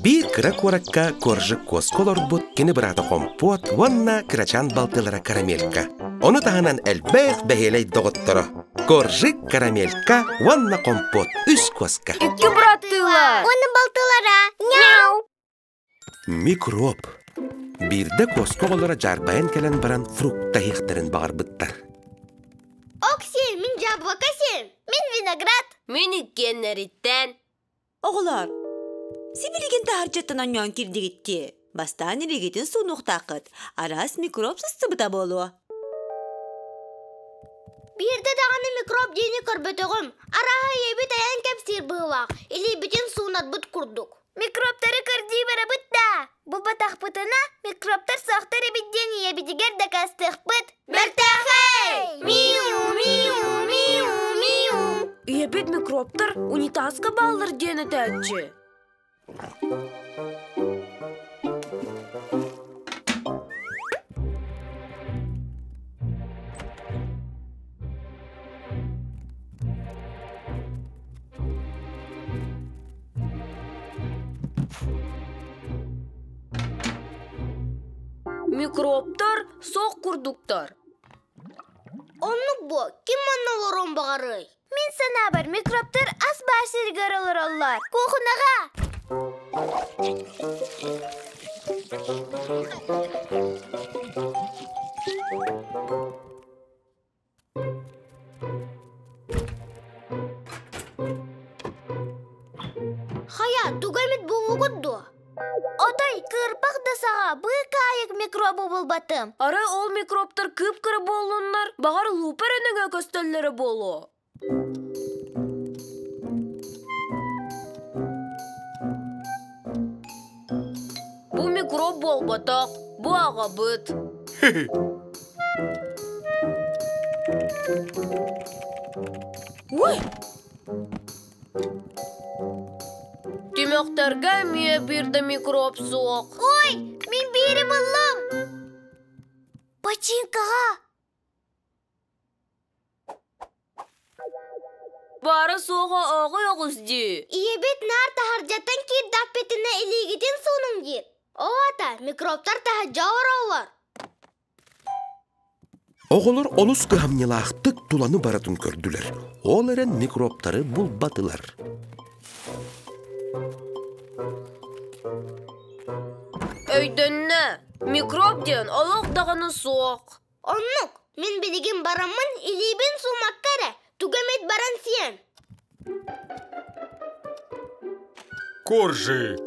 Биир кыра куоракка Коржик куоска олорбут кини быраата Хомпуот уонна кырачаан балтылара Карамелька. Ону таһынан элбэх бэһиэлэй доҕотторо Коржик, Карамелька уонна Хомпуот үс куоска. Икки быраттыылар. Уонна балтылара. Няу! Микроб. Биирдэ куоска оҕолоро дьаарбайан кэлэн баран фрукта иһиэхтэрин баҕарбыттар. Окси, мин яблоко сиэм. Мин виноград. Мин иккиэннэриттэн. Оҕолоор, сибилигин таһырдьаттан онньоон киирдигиттии. Бастаан илиигитин суунуохтааххыт, араас микроб сыстыбыта буолуо. Биирдэ даҕаны микроб диэни көрбөтөҕүм. Арааһа ийэбит айан кэпсиир быһыылаах, илиибитин суунарбыт курдук. Микробтары көрдүү барабыт да, булбатахпытына микробтар суохтар эбит диэн ийэбитигэр дакаастыахпыт. Бэртээхэй! Миу, миу, миу, миу. Ийэбит микробтар унитазка бааллар диэн этээччи. Микробтар суох курдуктар. Оннук буо, ким манна олоруон баҕарыай? Мин санаабар микробтар ас баар сиригэр олороллор. Куухунаҕа! Хайа, тугу эмит буллугут дуо? Отой кыырпах да саҕа быыкаайык микробу булбатым. Арай ол микробтар кыып-кыра буоллуннар, баҕар луупа эрэ нөҥүө көстөллөрө буолуо. Бу микроб буолбатах, бу аҕабыт. Ой! Түмэхтэргэ эмиэ биир да микроб суох. Ой, мин биири буллум! Бачыыҥкаҕа! Баара суоҕа ааҕый оҕус дии. Ийэбит наар таһырдьаттан киирдэхпитинэ илиигитин суунуҥ диир. Ол аата микробтар таһырдьа олороллор. Оҕолор олус кыһамньылаахтык туланы барытын көрдүлэр. Ол эрэн микробтары булбатылар. Өйдөннө, микроб диэн олох даҕаны суох. Оннук, мин билигин бараммын илиибин суумакка эрэ, тугу эмит баран сиэм. Коржик!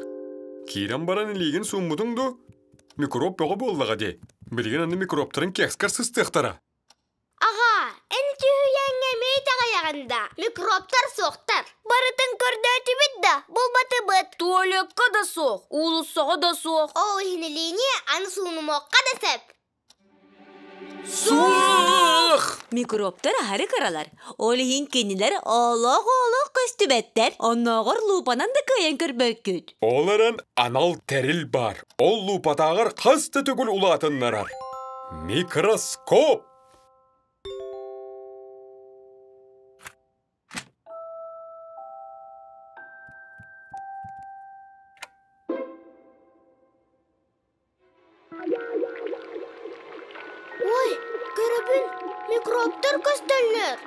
Киирэн баран илиигин сууммутуҥ дуу? Микроб бөҕө буоллаҕа дии. Билигин аны микробтарын кекскэр сыстыахтара. Аҕаа, эн түһүйээҥҥэ эмиэ итэҕэйэҕин да, микробтар суохтар. Барытын көрдөөтүбүт да, булбатыбыт. Туалекка да суох, уулуссаҕа да суох. Ол иһин илиини аны суунумуохха да сөп. Суох! Микробтар аһары кыралар. Ол иһин кинилэр олох-олох көстүбэттэр. Оннооҕор луупанан да кыайан көрбөккүт. Ол эрэн анал тэрил баар. Ол луупатааҕар хас да төгүл улаатыннарар. Микроскоп! Ой, көрөбүн, микробтар көстөллөр.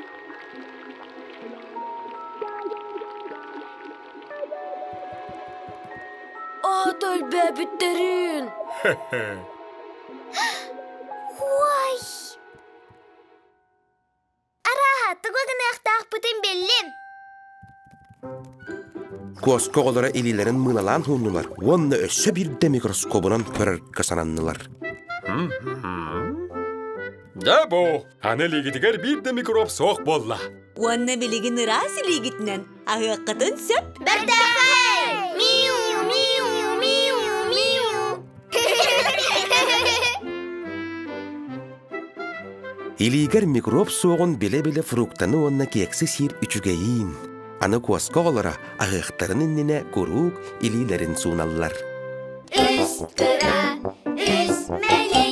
Аат өлбөөбүттэрин! Ой! Арааһа, тугу гыныахтаахпытын биллим. Куоска оҕолоро илиилэрин мыылалаан уһуннулар уонна өссө биирдэ микроскобунан көрөргө сананнылар. Дьэ бу, аны илиигитигэр биир да микроб суох буолла. Уонна билигин ыраас илиигитинэн аһыаххытын сөп. Бэртээхэй! Миу, миу, миу, миу. Илиигэр микроб суоҕун билэ-билэ фруктаны уонна кекси сиир үчүгэйиин. Аны куоска оҕолоро аһыахтарын иннинэ куруук илиилэрин сууналлар. Үс кыра, үс мэлэй.